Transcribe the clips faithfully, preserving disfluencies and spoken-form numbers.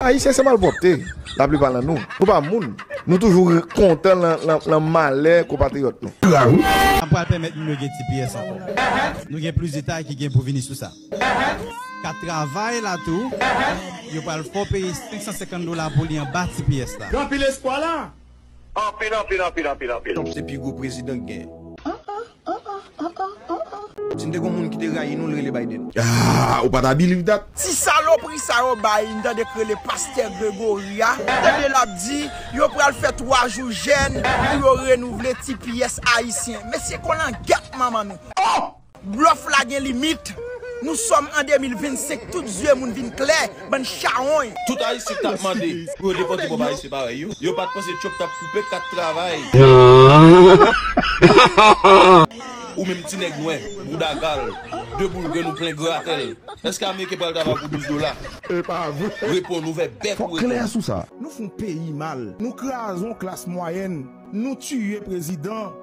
Ayisyen se malpwòpte, laplipa nan nou. Nou pa moun. Nou toujou kontan lan, lan, lan malè konpatriyòt nou. Sa pral pèmèt nou gen T P S ankò. Nou gen plis detay ki gen pou vini sou sa. K ap travay la tou, yo pral fè w peye senk san senkant dola pou li anba T P S la. Gen anpil espwa la. Anpil, anpil, anpil, anpil, anpil. Trump se pi gwo prezidan k genyen. Si n te gon moun ki te rayi nou, l rele Biden. Ah, ou pa ta believe that? Ti salopri sa yo bay, m tande k rele pastè Gregory a. Tande l ap di, yo pral fè twa jou jèn pou yo renouvle T P S ayisyen. Mesye, kolangèt manman nou. Oh! Blòf la gen limit. Nou sòm an de mil vennsenk, tout zye moun vin klè, bann chawony. Tout Ayisyen k t ap mande pou yo depòte pwòp Ayisyen parèy yo, yo pa t panse Trump t ap koupe kat travay. Ou menm ti nèg nwè, bouda gal, de boul grenn ou plen gratèl. Èske Ameriken pral travay pou douz dola? E pa vre. Reponn ouvè bèk ou reponn. Fòk klè sou sa. Nou fè yon peyi mal. Nou kraze yon klas mwayèn. Nou tiye prezidan.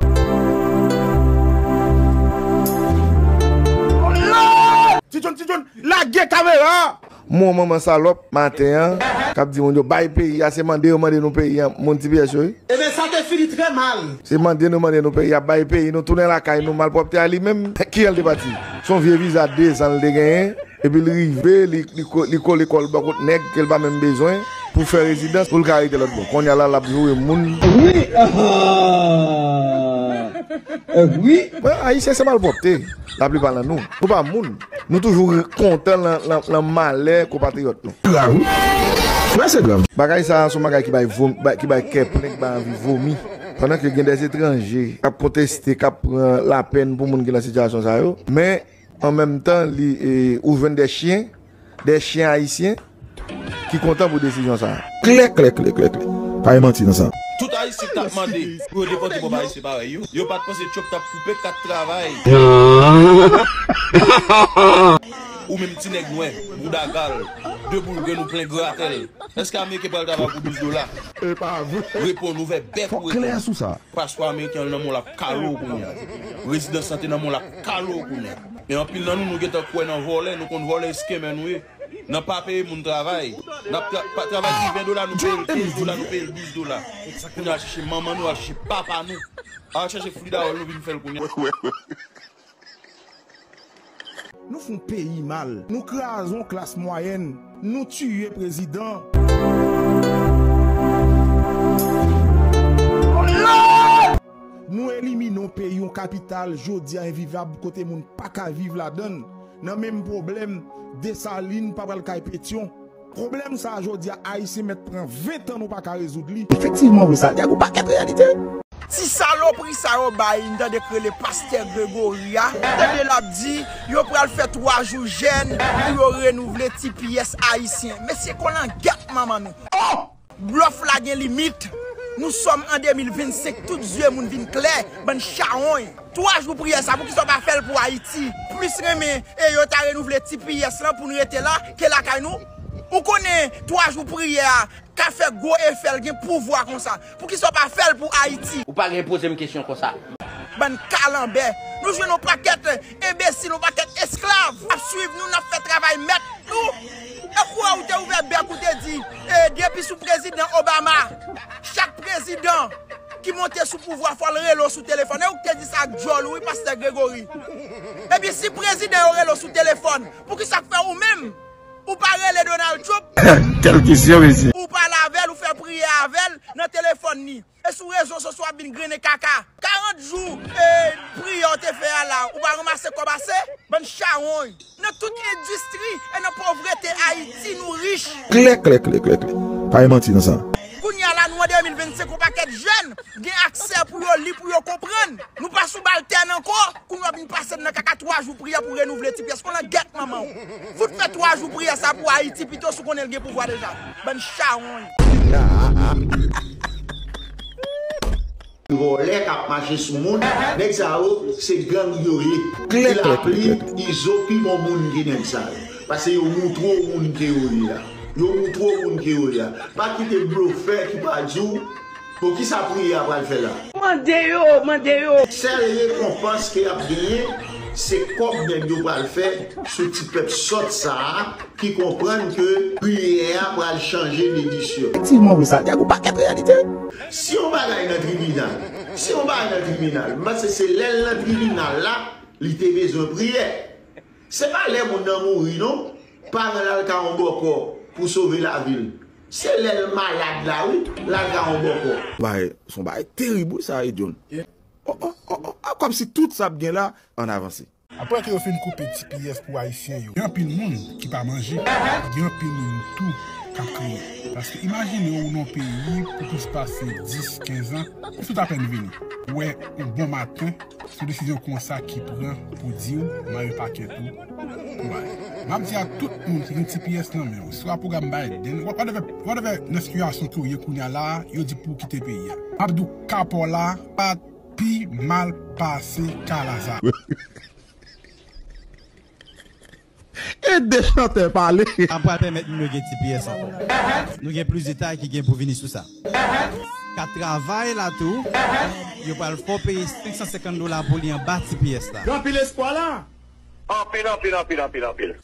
Ti John, Ti John, lage kamera! Mon manman salòp maten an k ap di moun yo bay peyi a, se mande yo mande nou peyi a, moun T P S yo wi. Ebyen, sa te fini trè mal. Se mande nou mande nou peyi a, bay peyi nou, tounen lakay nou, malpwòpte a li menm, kiyè l te pati? Se yon vye viza de zan l te genyen, epi l rive, li, li, ko- li kole kò l bò kot nèg ke l pa menm bezwen pou fè rezidans, pou l ka rete lòt bò. Kounye a la, l ap joure moun. Wi, ahan. Wi. Bon, Ayisyen se malpwòpte, laplipa nan nou. Nou pa moun. Nou toujou kontan lan, lan, lan malè konpatriyòt nou. Grav, wi. Trè se grav. Bagay sa a se yon bagay ki bay vom- bay- ki bay kè plen, ki bay anvi vomi. Pandan ke gen dè etranje k ap konteste, k ap pran lapèn pou moun ki nan sitiyasyon sa yo, men an menm tan, li, e, ou jwenn dè chyen, dè chyen ayisyen ki kontan pou desizyon sa a. Klè, klè, klè, klè, klè. Pa gen manti nan sa. Tout Ayisyen k t ap mande pou yo depòte pwòp Ayisyen parèy yo, yo pa t panse Trump t ap koupe kat travay. Ou menm ti nèg nwè, bouda gal, de boul grenn ou plen gratèl. Èske Ameriken pral travay pou douz dola? E pa vre. Reponn ouvè bèk ou reponn. Fòk klè sou sa. Paspò ameriken an nan men w l ap kale w kounye a. Rezidans lan te nan men w l ap kale w kounye a. E anpil nan nou, nou gentan kwè nan vòlè, nou konn vòlè, scammer nou ye. Nan pa peye moun travay. N ap tra- pa- travay pou ven dola, nou peye l kenz dola, nou peye l douz dola. Kounye a al chèche manman nou, al chèche papa nou. Al chèche fridawòl nou vin fè l kounye a. Nou fè yon peyi mal. Nou kraze yon klas mwayèn. Nou tiye prezidan. Nou elimine yon peyi, yon kapital, jodi a envivab, kote moun pa ka viv ladan l. Nan menm pwoblèm, Desalin pa pral kay Petyon. Pwoblèm sa a, jodi a, Ayisyen mèt pran ven tan nou pa ka rezoud li. Efektivman, wi, sa, gen yon pakèt reyalite. Ti salopri sa yo bay, m tande k rele pastè Gregory a. Tande l ap di, yo pral fè twa jou jèn pou yo renouvle T P S ayisyen. Mesye, kolangèt manman nou. Oh! Blòf la gen limit. Nou sòm an de mil vennsenk, tout zye moun vin klè, bann chawony. Twa jou priyè sa, poukisa w pa fè l pou Ayiti? Plis renmen, e yo ta renouvle T P S lan pou n rete la, ke lakay nou. Ou konnen twa jou priyè a ka fè gwo efè, l gen pouvwa konsa. Poukisa w pa fè l pou Ayiti? Ou pa gen poze m kesyon konsa. Bann kalanbè. Nou jwenn yon pakèt enbesil, yon pakèt esklav ap swiv nou, n ap fè travay mèt nou. E kouwè ou te ouvè bèk ou te di, e, depi sou prezidan Obama, chak prezidan ki monte sou pouvwa, fò l rele w sou telefòn. E ou k te di sa ak djòl ou, wi, pastè Gregory. Epi si prezidan yo rele w sou telefòn, poukisa k fè ou menm, ou pa rele Donald Trump? Kèl kesyon, mesye! Ou pale avè l, ou fè priyè avè l nan telefòn li. E sou rezo sosyo ap vin grennen kaka. Karant jou, e, priyè w te fè a la, ou pa ranmase kòb ase? Bann chawony. Nan tout endistri e nan povrete Ayiti, nou rich. Klè, klè, klè, klè, klè. Pa gen manti nan sa. Kounye a la, nou an de mil vennsenk, yon pakèt jèn gen aksè pou yo li, pou yo konprann. Nou pa sou bal tèn ankò, kounye a w ap vin pase n nan kaka twa jou priyè pou renouvle T P S. Kolangèt manman w. Fout fè twa jou priyè sa pou Ayiti pito, si w konnen l gen pouvwa deja. Bann chawony. Vòlè k ap mache sou moun, nèg sa yo, se gang yo ye. Klè, klè, klè, klè, klè. Izo pi bon moun ke nèg sa yo. Paske yo moutre w moun ke yo ye a. Yo moutre w moun ke yo ye a. Pa kite blofè ki pa di w, bon, kisa priyè a pral fè la? Mande yo, mande yo. Sèl rekonpans ke y ap genyen, Se kòb nèg yo pral fè sou ti pèp sòt sa a ki konprann ke priyè a pral chanje de disyon. Efektivman, wi, sa nèg ou pakèt reyalite. Si yon bagay nan tribinal, si yon bagay nan tribinal, m panse se lè l nan tribinal la, li te bezwen priyè. Se pa lè moun nan mouri, non. Paran l al ka yon bòkò pou sove lavi l. Se lè l malad la, wi, l al ka yon bòkò. Bagay, se yon bagay terib, wi, sa, wi, John. Oh, oh, oh, oh, ah, kòmsi tout sa ap gen la, ann avanse. Apre ke yo fin koupe T P S pou Ayisyen yo, gen anpil moun ki pa manje, gen anpil moun tou k ap kriye. Paske imajine w nan yon peyi pou plis pase dis, kenz an, ou sot apèn vini. Ou wè yon bon maten, se yon desizyon konsa ki pran pou di w mare pakèt ou pou ale. M ap di ak tout moun ki gen T P S nan men w, swa pwogram Biden, whatever, whatever nan sitiyasyon ke w ye kounye a la, yo di pou w kite peyi a. M ap di w ka pa w la pa t pi mal pase ka Laza. E de chantè pale. Sa pral pèmèt moun yo gen T P S ankò. Nou gen plis detay ki gen pou vini sou sa. Kat travay la tou, yo pral fè w peye senk san senkant dola pou li anba T P S la. Gen anpil espwa la. Anpil, anpil, anpil, anpil, anpil.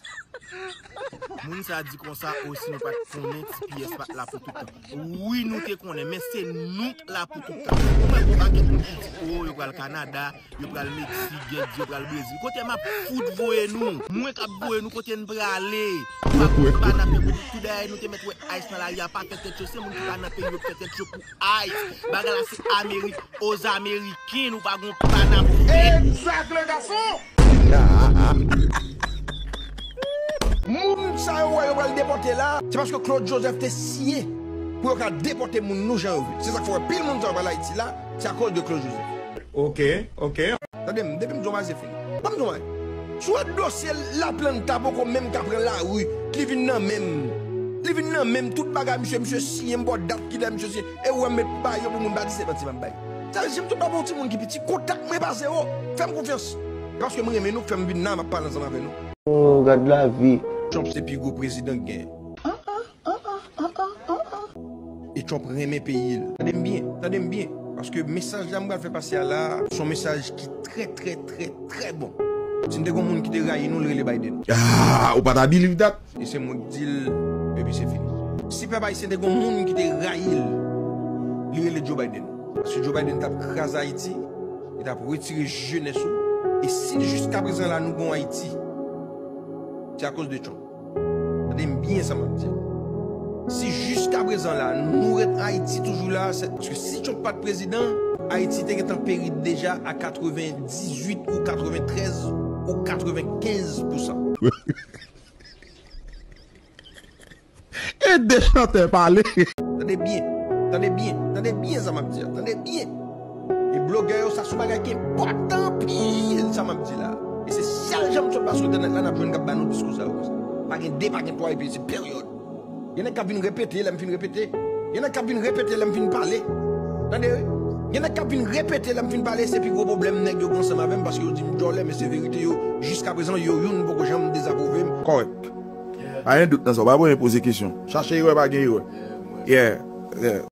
Moun sa di konsa osi nou pa t konnen T P S pa t la pou tout tan. Wi, nou te konnen, men se nou k la pou tout tan. Ou wè gon pakèt moun ki di, o, yo pral Kanada, yo pral Meksik, gen di yo pral Brezil. Kote m ap fout voye nou? Mwen k ap voye nou kote n prale. Nou ap fout pa nan peyi nou. Tout dayè nou te mèt wè ICE nan lari a pa fè tèt yo. Se moun ki pa nan peyi yo k fè tèt yo pou ICE. Bagay la se Amerik, aux Américains, nou pa gon pa n ap fè. Exact, le garçon! Moun sa yo wè yo pral depòte la, se paske Claude Joseph te siyen pou yo ka depòte moun nou jan yo vle. Se sa k fè w wè pil moun sa yo pral Ayiti la, se akoz de Claude Joseph. Ok, ok. Tande m, depi m di w maze fini. Ban m di w bagay. Si w wè dosye Laplanta poko menm ka pran lari, li vin nan men m. Li vin nan men m, tout bagay misye, misye siyen, m ba w dat kilè misye siyen. E ou wè m met ba yo pou moun pa di se manti m ap bay. Sa vle di, si m tou pa bon timoun ki piti, kontak mwen pa zewo. Fè m konfyans. E paske m renmen nou k fè m vin la, m ap pale ansanm avè nou. Oh, gad lavi. Trump se pi gwo prezidan k genyen. E Trump renmen peyi l. Tande m byen, tande m byen. Paske mesaj la m pral fè pase a la, se yon mesaj ki trè, trè, trè, trè bon. Si n te gon moun ki te rayi nou, l rele Biden. Ah, ou pa ta believe that? E se mwen k di l, epi se fini. Si pèp ayisyen te gon moun ki te rayi l, li rele Joe Biden. Paske Joe Biden t ap kraze Ayiti, li t ap retire jenès ou. E si jiskaprezan la nou gon Ayiti, se akoz de Trump. Tande m byen sa m ap di a. Si jiskaprezan la nou ret Ayiti toujou la, se paske si Trump pa t prezidan, Ayiti te gentan peri deja a katrevendizuit ou katreventrèz ou katrevenkenz pousan. E de chantè pale. Tande byen, tande byen, tande byen sa m ap di a, tande byen. E blogè yo, sa se yon bagay ki enpòtan anpil sa m ap di la. E se sèl jan m sot pa sou entènèt la n ap jwenn k ap ba nou diskou sa yo konsa. Pa gen de, pa gen twa, epi se peryòd. Gen nèg k ap vin repete lè m fin repete. Gen nèg k ap vin repete lè m fin pale. Tande wi. Gen nèg k ap vin repete lè m fin pale, se pi gwo pwoblèm nèg yo gen ansanm avè m paske yo di m djòlè, men se verite yo. Jiskaprezan, yo youn poko janm dezapwouve m. Kòrèk. Pa gen dout nan sa, w pa bezwen poze kesyon. Chache erè, pa gen erè. Yeah, yeah.